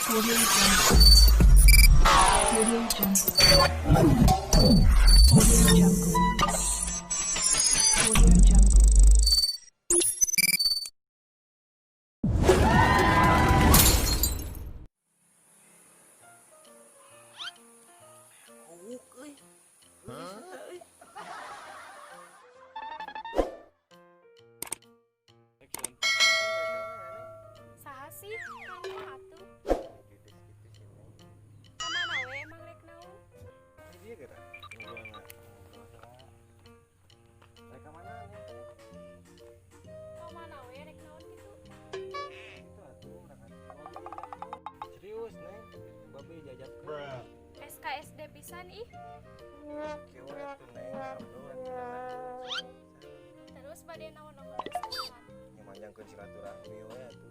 Audio Jungle. Audio Jungle. Audio Jungle. Audio Jungle. Huk euy. Heuh euy. Action. Saha sih kamu atuh? Kamana we emang rek naon? Dia geura. Rek mana nih? Kamana we rek naon gitu? Itu atuh rek. Serius, Neng. Babe diajakkeun. SKSD pisan ih. Kieu we atuh, Neng. Ngobrol. Terus bade naon ngobrol sekalian? Nyamanjangkeun silaturahmi we atuh.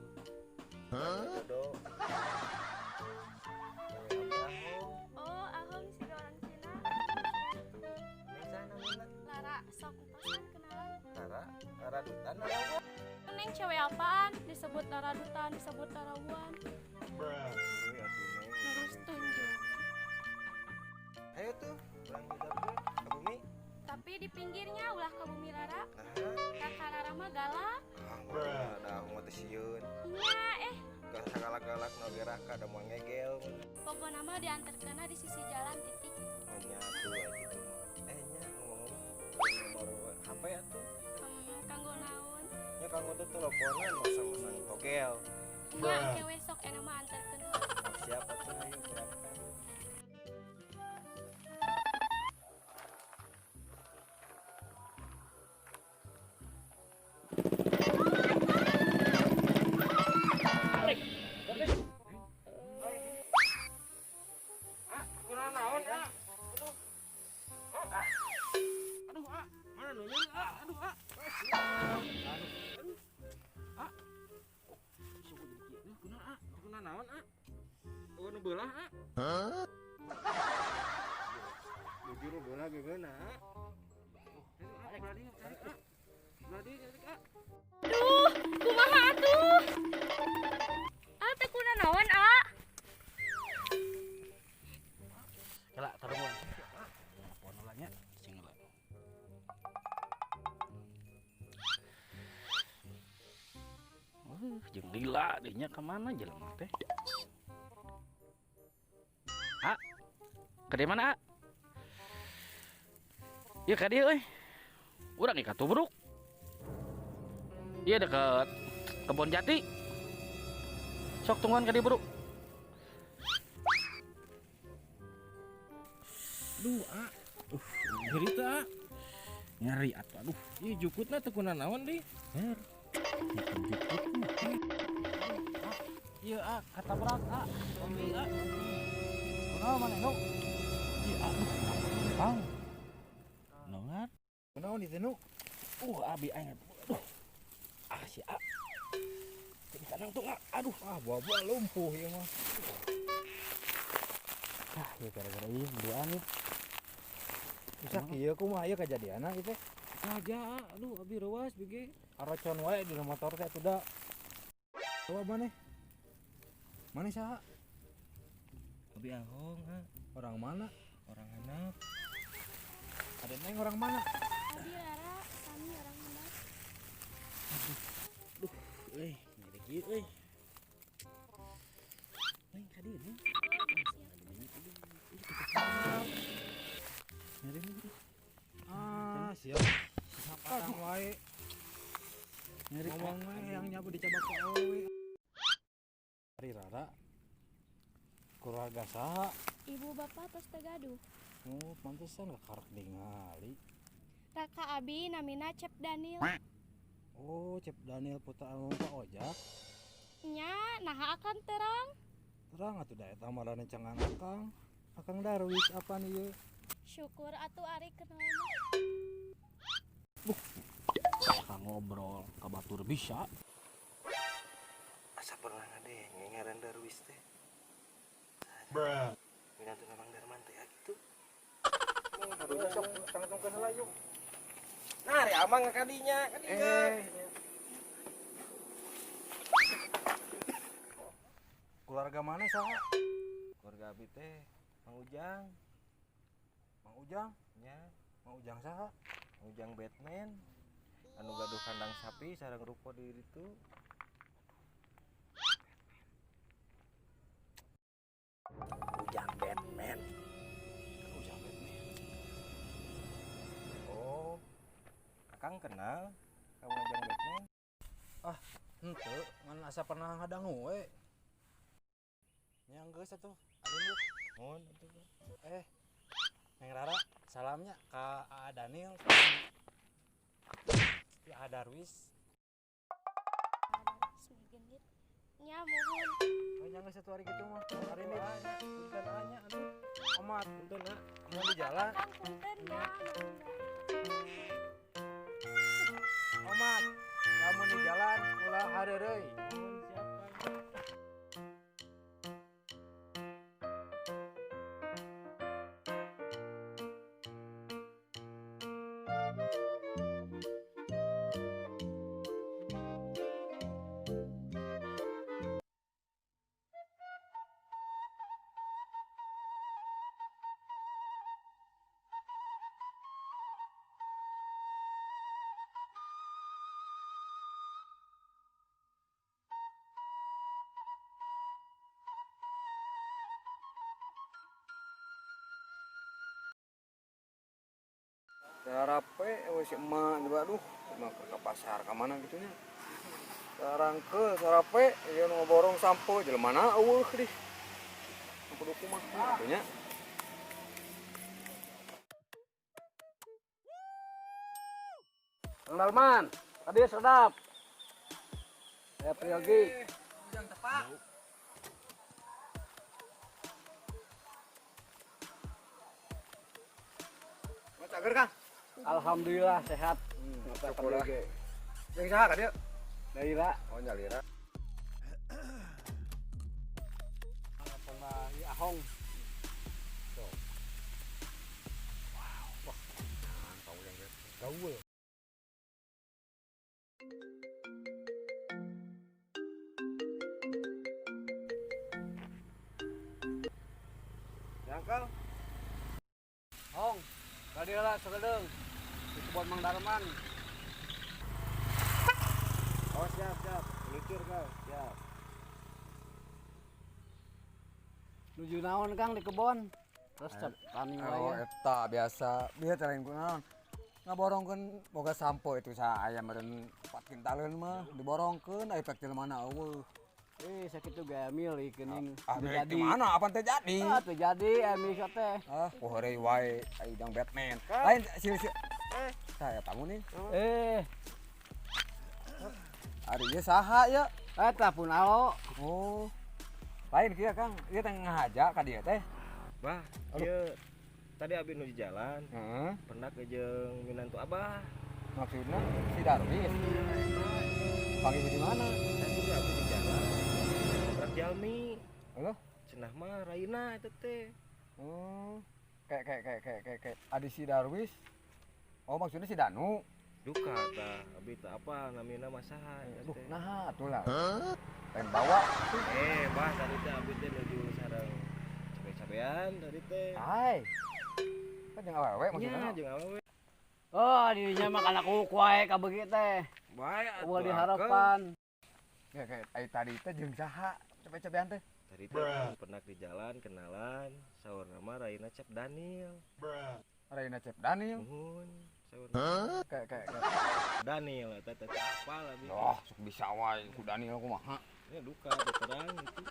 Hah? Jodoh. Oh, ahong siga orang Cina. Neng saha namina? Lara, sok entosan kenalan. Lara, Lara Dutan Lara. Neng cewek apaan? Disebut Lara Dutan, disebut Lara Wan. Euy atuh, Neng. Terus tunjuk. Ayo tuh, urang diajakkeun ka bumi. Tapi di pinggirnya ulah ka bumi Lara. Nah, Kakak Lara mah galak. ah, mah da aku mah teu sieun. Nya Gak sagalak-galak nu ge raka da moal ngegel. Pokokna mah diantarkeunna di sisi jalan titik. Nya tuh gitu. Eh nya ngomong-ngomong nomor HP atuh. Kanggo naon? Nya kanggo teh teleponan masa masang togel. Nya engke we sok enak mah anterkeun heula. Oh, siap atuh, ayo berangkat. Ah, kurang naon ah. Aduh. Oh, ah. Aduh, ah. Mana nu nyeri, ah? Aduh, ah. Aduh. Ah. Bisa gua jadi kieu. Duh, kunaon, ah? Kunaon naon, ah? Oh, nu beulah, ah. Jujur beula gegeuna. Oh, tarik, ah, belah dieu, tarik, ah. Belah dieu, tarik, ah. Duh, kumaha atuh? Ah, teh kuna naon, ah? Kela, taruh mun. Telepon heula nya, sing heula. Jeung lila deui nya ka mana jelema teh? Ah. Ka di mana, ah? Ieu ka dieu euy. Urang ge ka Tubruk. Ieu deket Kebon Jati. Sok tungguan ka dieu, Bro. Duh, ah. Nyeri teh, ah. Nyeri atuh, aduh. Ih, jukutna teu kuna naon deui? Her. Jukutna. Iya, ah, katabrak, ah. Kopi, ah. Kunaon maneh, Nu? Iya, aduh. Pang. Nongar. Kunaon ieu teh, Nu? Abi aing. Aduh. Ah, si A. Jadi kadang tuh, ah. Aduh. Ah, buah-buah lumpuh ieu mah. Ah, ya gara-gara ieu berduaan ya. Bisa kieu kumaha ieu kajadianna ieu teh? Aja, ah. Aduh, abi reuas bege. Arocon wae di motor teh atuh da. Coba maneh. Maneh saha? Abi ahong, ah. Orang mana? Orang anak. Ada neng orang mana? Abi Lara, kami orang mana? Duh, euy, nyeri kieu euy. Neng ka dieu, Neng. Oh, siap. Nyeri nih. Ah, siap. Sapatang wae. Nyeri Ngomong we yang nyabu dicabak ku awewe. Ari Rara. Keluarga saha? Ibu bapak tos teu gaduh. Oh, pantesan kakarek ningali. Raka abi namina Cep Daniel. Oh, Cep Daniel putra anu Pak Ojak. Nya, naha akan terang. Terang atuh da eta mah rencangan akang. Akang Darwis apaan ieu? Syukur atuh ari kenal mah. Ka ngobrol ka batur bisa. Asa pernah ngadenge ngaran Darwis teh. Minantu Mamang Darman teh ya gitu. Sok tangtungkeun heula yuk. Nah, ari amang ka dinya, ka dinya. Keluarga mana saha? Keluarga abi teh Mang Ujang. Mang Ujang? Nya. Mang Ujang saha? Mang Ujang Batman. Anu gaduh kandang sapi sareng ruko di ditu. Ujang Batman. Ujang Batman. Oh. Akang kenal ka Mang Ujang Batman? Ah, henteu, ngan asa pernah ngadangu we. Nya geus atuh, alin yuk. Mohon atuh. Eh. Neng Rara, salamnya ka Aa Daniel. Ti Aa Darwis. Genit. Nya muhun. Oh, nya geus atuh ari kitu mah. Ari nih. Punten anya aduh. Omat, Punten ah. mun di jalan. Akang punten ya. Omat, lamun di jalan ulah hareureuy. Mohon siap Kang. Sarape we si emak juga aduh, emak ke pasar ka mana gitu nya. Sarangke sarape ieu nu ngaborong sampo jelema eueuh dih. Kudu kumaha atuh nya. Kang Darman, tadi sedap. Saya Priyogi. Ujang tepak. Mau cager Kang? Alhamdulillah sehat. Syukurlah. Jeung saha ka dieu? Daira. Oh, nyalira. Pernah ieu Ahong. Wow. Wah, kang Ujang teh gaul. Jangkal. Hong, tadi lah segedeung. Di kebun Mang Darman. Oh siap siap. Meluncur kau. Siap. Nuju naon Kang di kebon? Terus tani wae. Oh, eta biasa. Bieu teh lain kunaon. Ngaborongkeun boga sampo itu saya meureun 4 kintaleun mah diborongkeun aya pek jelema eueuh. Eh, sakitu ge milik geuning. Ah, milik di mana? Apaan teh jadi? Ah, teu jadi milik teh. Ah, poheureuy wae ai Ujang Batman. Lain si si. Saya tamu nih. Eh, Ari ieu saha ya? Eta pun alo. Oh. Lain kieu Kang, ieu teh ngahaja ka dieu teh. Bah, ieu tadi abi nuju jalan. Heeh. Pernah ke jeung minantu abah. Maksudna si Darwis. Panggil di mana? Tadi abi di jalan. Tabrak jalmi. Halo? Cenah mah raina eta teh. Oh. Kayak adi si Darwis. Oh, maksudnya si Danu. Duka tah, abi teh apa namina mah saha eta Duh, teh. nah atuh lah. Pengen bawa. Eh, bah tadi teh abi teh nuju sareng cabe-cabean tadi teh. Hai. Kan jeung awewe maksudna. Nya jeung awewe. Oh, dirinya mah kana kuku wae ka beuki teh. Bae atuh. Eueuh diharapan. Ya kayak ai tadi teh jeung saha cabe-cabean teh? Tadi teh pernah di jalan kenalan, saur nama raina Cep Daniel. Raina Cep Daniel. Nuhun, saur nama Kayak Daniel eta teh apal abi. Loh, sok bisa wae ku Daniel kumaha. Nya duka terang itu.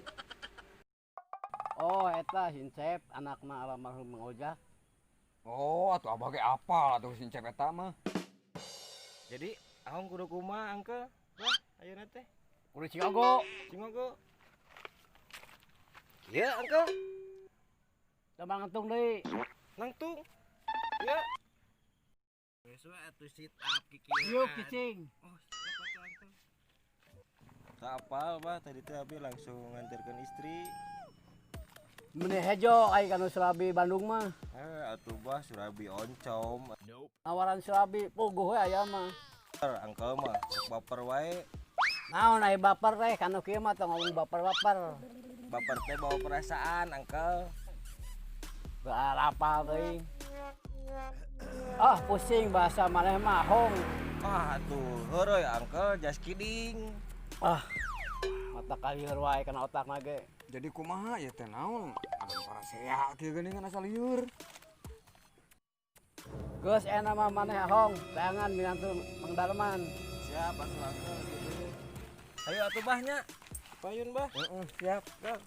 Oh, eta si Cep anakna almarhum Mang Ojak. Oh, atuh abah ge apal atuh si Cep eta mah. Jadi ahong kudu kumaha angke? Wah, ayeuna teh. Kudu Cingogo. Cingogo. Kieu angke. Tambah ngentung deui. Nangtung. Ya. Geus we atuh sit up kikieuan. Yuk cicing. Oh, siap atuh angke. Tak apal bah tadi teh abi langsung nganterkeun istri. Meni hejo ai kanu surabi Bandung mah. Eh atuh bah surabi oncom. Nawaran surabi puguh we aya mah. Angkel mah sok baper wae. Naon ai baper teh kanu kieu mah tong ngomong baper-baper. Baper teh bawa perasaan, Uncle. Berapal teuing. Ah, pusing bahasa maneh mah, Hong. Ah, tuh, heureuy Uncle, just kidding. Ah. Mata kalieur wae kana otak mah ge. Jadi kumaha ya teh naon? Ada parasea kieu geuningan asa lieur. Geus enak mah maneh Hong, teangan minantu Mang Darman. Siap, atuh Uncle gitu. Ayo atuh bah nya. Payun, Bah. Heeh, siap. Bang.